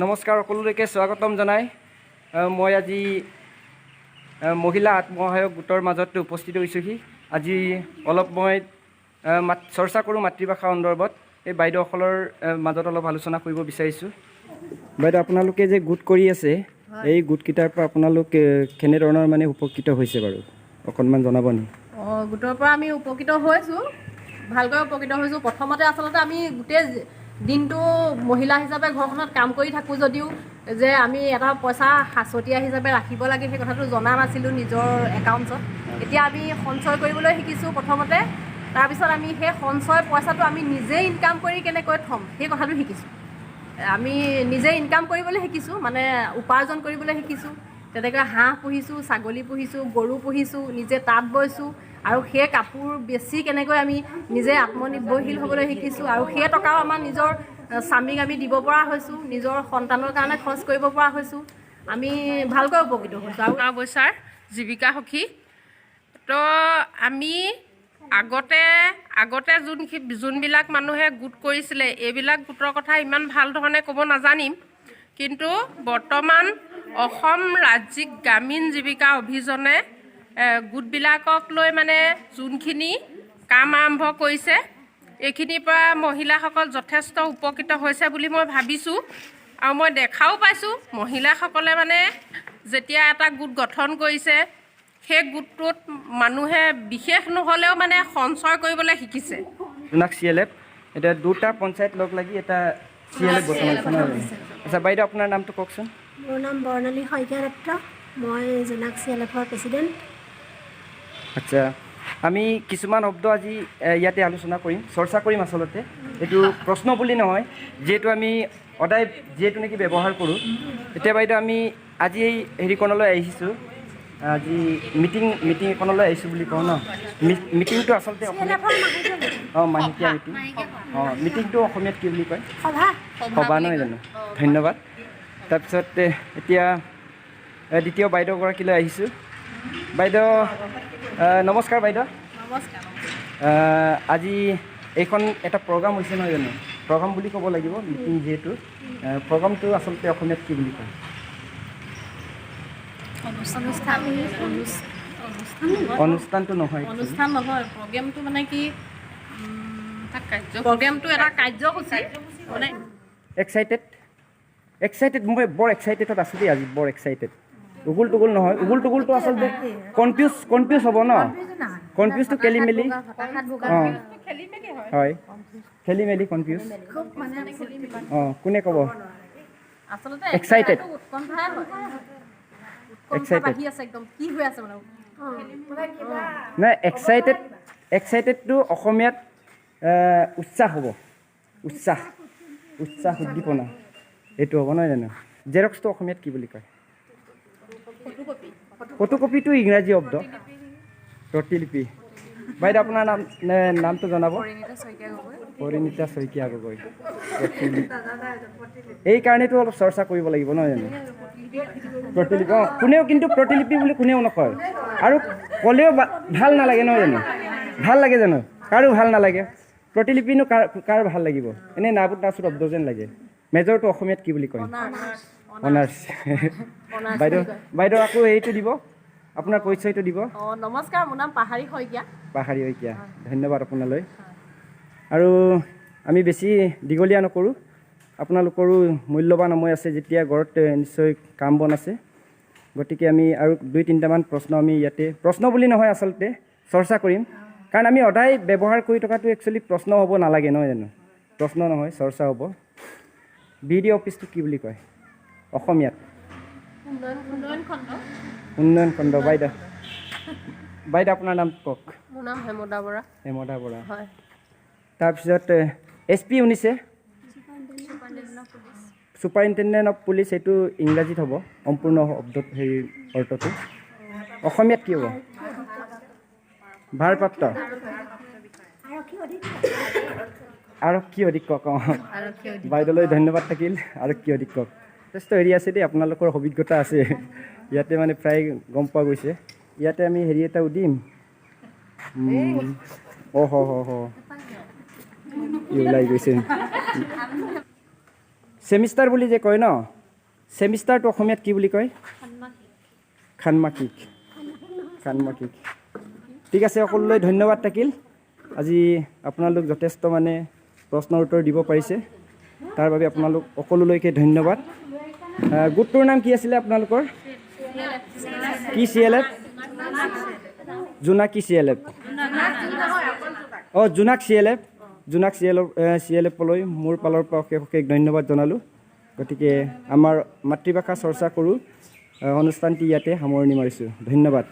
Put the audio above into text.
নমস্কাৰ, সকলোলৈকে স্বাগতম জনাই মই আজি মহিলা আত্মসহায়ক গোটৰ মাজত উপস্থিত হৈছোঁহি। আজি অলপ মই মাত চৰ্চা কৰোঁ মাতৃভাষা সন্দৰ্ভত। এই বাইদেউসকলৰ মাজত অলপ আলোচনা কৰিব বিচাৰিছোঁ। বাইদেউ, আপোনালোকে যে গোট কৰি আছে, এই গোটকেইটাৰ পৰা আপোনালোক কেনেধৰণৰ মানে উপকৃত হৈছে বাৰু, অকণমান জনাব নেকি? অঁ, গোটৰ পৰা আমি উপকৃত হৈছোঁ, ভালকৈ উপকৃত হৈছোঁ। প্ৰথমতে আচলতে আমি গোটেই দিনটো মহিলা হিচাপে ঘৰখনত কাম কৰি থাকোঁ যদিও যে আমি এটা পইচা সাঁচতীয়া হিচাপে ৰাখিব লাগে, সেই কথাটো জনা নাছিলোঁ নিজৰ একাউণ্টছত। এতিয়া আমি সঞ্চয় কৰিবলৈ শিকিছোঁ প্ৰথমতে। তাৰপিছত আমি সেই সঞ্চয় পইচাটো আমি নিজে ইনকাম কৰি কেনেকৈ থ'ম, সেই কথাটো শিকিছোঁ। আমি নিজে ইনকাম কৰিবলৈ শিকিছোঁ, মানে উপাৰ্জন কৰিবলৈ শিকিছোঁ। তেনেকৈ হাঁহ পুহিছোঁ, ছাগলী পুহিছোঁ, গৰু পুহিছোঁ, নিজে তাঁত বৈছোঁ আৰু সেই কাপোৰ বেচি কেনেকৈ আমি নিজে আত্মনিৰ্ভৰশীল হ'বলৈ শিকিছোঁ। আৰু সেই টকাও আমাৰ নিজৰ স্বামীক আমি দিব পৰা হৈছোঁ, নিজৰ সন্তানৰ কাৰণে খৰচ কৰিব পৰা হৈছোঁ। আমি ভালকৈ উপকৃত হৈছোঁ আৰু অৱস্যাৰ জীৱিকা সখী। তো আমি আগতে আগতে যোনবিলাক মানুহে গোট কৰিছিলে, এইবিলাক গোটৰ কথা ইমান ভাল ধৰণে ক'ব নাজানিম। কিন্তু বৰ্তমান অসম ৰাজ্যিক গ্ৰামীণ জীৱিকা অভিযানে গোটবিলাকক লৈ মানে যোনখিনি কাম আৰম্ভ কৰিছে, এইখিনিৰ পৰা মহিলাসকল যথেষ্ট উপকৃত হৈছে বুলি মই ভাবিছোঁ আৰু মই দেখাও পাইছোঁ। মহিলাসকলে মানে যেতিয়া এটা গোট গঠন কৰিছে, সেই গোটটোত মানুহে বিশেষ নহ'লেও মানে সঞ্চয় কৰিবলৈ শিকিছে। জোনাক চি এল এফ, এতিয়া দুটা পঞ্চায়ত লগ লাগি এটা চি এল এফ গঠন হৈছে, নহয় জানো? আচ্ছা বাইদেউ, আপোনাৰ নামটো কওকচোন। মোৰ নাম বৰ্ণালী শইকীয়া দত্ত। মই জোনাক চি এল এফৰ প্ৰেচিডেণ্ট। আচ্ছা, আমি কিছুমান শব্দ আজি ইয়াতে আলোচনা কৰিম, চৰ্চা কৰিম। আচলতে এইটো প্ৰশ্ন বুলি নহয়, যিহেতু আমি সদায় যিহেতু নেকি ব্যৱহাৰ কৰোঁ। এতিয়া বাইদেউ, আমি আজি এই হেৰিখনলৈ আহিছোঁ, আজি মিটিং এখনলৈ আহিছোঁ বুলি কওঁ ন। মিটিংটো আচলতে অসমীয়াত, অঁ, মাহেকীয়া মিটিং, অঁ, মিটিংটো অসমীয়াত কি বুলি কয়? সভা। সভা, নহয় জানো? ধন্যবাদ। তাৰপিছত এতিয়া দ্বিতীয় বাইদেউগৰাকীলৈ আহিছোঁ। বাইদেউ, নমস্কাৰ বাইদেউ। নমস্কাৰ। আজি এইখন এটা প্ৰগ্ৰাম হৈছে, নহয় জানো? প্ৰগ্ৰাম বুলি ক'ব লাগিব, মিটিং যিহেতু। প্ৰগ্ৰামটো আচলতে অসমীয়াত কি বুলি কয়? অনুষ্ঠান। অনুষ্ঠানটো নহয়। অনুষ্ঠান নহয়, প্ৰগ্ৰেমটো মানে কি, প্ৰগ্ৰেমটো এটা কাৰ্যসূচী মানে। Excited, excited. মই বৰ এক্সাইটেডত আছোঁ দেই আজি, বৰ এক্সাইটেড। উগুল টুগুল নহয়, উগুল টুগুলটো আচলতে কনফিউজ, কনফিউজ হ'ব ন? কনফিউজটো খেলি মেলি। অঁ হয়, খেলি মেলি, কনফিউজ। অঁ, কোনে ক'ব? আচলতে Excited. এইটো উৎকণ্ঠাই হয়, উৎকণ্ঠা Excited. বাঢ়ি আছে একদম, কি হৈ আছে মানে। নাই, এক্সাইটেড, এক্সাইটেডটো অসমীয়াত উৎসাহ হ'ব। উৎসাহ, উৎসাহ, উদ্দীপনা, এইটো হ'ব, নহয় জানো? জেৰক্সটো অসমীয়াত কি বুলি কয়? ফটোকপিটো ইংৰাজী শব্দ। প্ৰতিলিপি। বাইদেউ, আপোনাৰ নাম নে, নামটো জনাব। পৰিণীতা শইকীয়া গগৈ। প্ৰতিলিপি, এই কাৰণেতো অলপ চৰ্চা কৰিব লাগিব, নহয় জানো? প্ৰতিলিপি, অঁ, কোনেও কিন্তু প্ৰতিলিপি বুলি কোনেও নকয় আৰু ক'লেও ভাল নালাগে, নহয় জানো? ভাল লাগে জানো? কাৰো ভাল নালাগে। প্ৰতিলিপিনো কাৰ কাৰ ভাল লাগিব? এনেই নাবুত নাচুত শব্দ যেন লাগে। মেজৰটো অসমীয়াত কি বুলি কয়? অনাৰ্ছ। বাইদেউ, বাইদেউ, আকৌ হেৰিটো দিব, আপোনাৰ পৰিচয়টো দিব। অঁ, নমস্কাৰ, মোৰ নাম পাহাৰী শইকীয়া। পাহাৰী শইকীয়া, ধন্যবাদ আপোনালৈ। আৰু আমি বেছি দীঘলীয়া নকৰোঁ। আপোনালোকৰো মূল্যৱান সময় আছে যেতিয়া ঘৰত নিশ্চয় কাম বন আছে। গতিকে আমি আৰু দুই তিনিটামান প্ৰশ্ন আমি ইয়াতে, প্ৰশ্ন বুলি নহয়, আচলতে চৰ্চা কৰিম। কাৰণ আমি সদায় ব্যৱহাৰ কৰি থকাটো একচুৱেলি প্ৰশ্ন হ'ব নালাগে, নহয় জানো? প্ৰশ্ন নহয়, চৰ্চা হ'ব। বি ডি অফিচটো কি বুলি কয় অসমীয়াত? উন্নয়ন খণ্ড। উন্নয়ন খণ্ড। বাইদেউ, বাইদেউ, আপোনাৰ নাম কওক। মোৰ নাম হেমদা বৰা। হেমদা বৰা। হয়। তাৰপিছত এছ পি শুনিছে? ছুপাৰিণ্টেণ্ডেণ্ট অফ পুলিচ, সেইটো ইংৰাজীত হ'ব সম্পূৰ্ণ শব্দ, হেৰি অৰ্থটো। অসমীয়াত কি হ'ব? ভাৰপ্ৰাপ্ত আৰক্ষী অধীক্ষক। আৰক্ষী অধীক্ষক, অঁ। আৰক্ষী। বাইদেউলৈ ধন্যবাদ থাকিল। আৰক্ষী অধীক্ষক। যথেষ্ট হেৰি আছে দেই, আপোনালোকৰ অভিজ্ঞতা আছে ইয়াতে, মানে প্ৰায় গম পোৱা গৈছে। ইয়াতে আমি হেৰি এটা সুধিম। অ হ হ হ, ই ওলাই গৈছে। ছেমিষ্টাৰ বুলি যে কয় ন, ছেমিষ্টাৰটো অসমীয়াত কি বুলি কয়? খানমাসিক। খানমাসিক। ঠিক আছে, সকলোলৈ ধন্যবাদ থাকিল। আজি আপোনালোক যথেষ্ট মানে প্ৰশ্নৰ উত্তৰ দিব পাৰিছে, তাৰ বাবে আপোনালোক সকলোলৈকে ধন্যবাদ। গোটটোৰ নাম কি আছিলে আপোনালোকৰ? কি চি এল এফ? জোনাকী চি এল এফ। অঁ, জোনাক চি এল এফ। জোনাক চি এল এফলৈ মোৰ ফালৰ পৰা অশেষ অশেষ ধন্যবাদ জনালোঁ। গতিকে আমাৰ মাতৃভাষা চৰ্চা কৰোঁ অনুষ্ঠানটি ইয়াতে সামৰণি মাৰিছোঁ। ধন্যবাদ।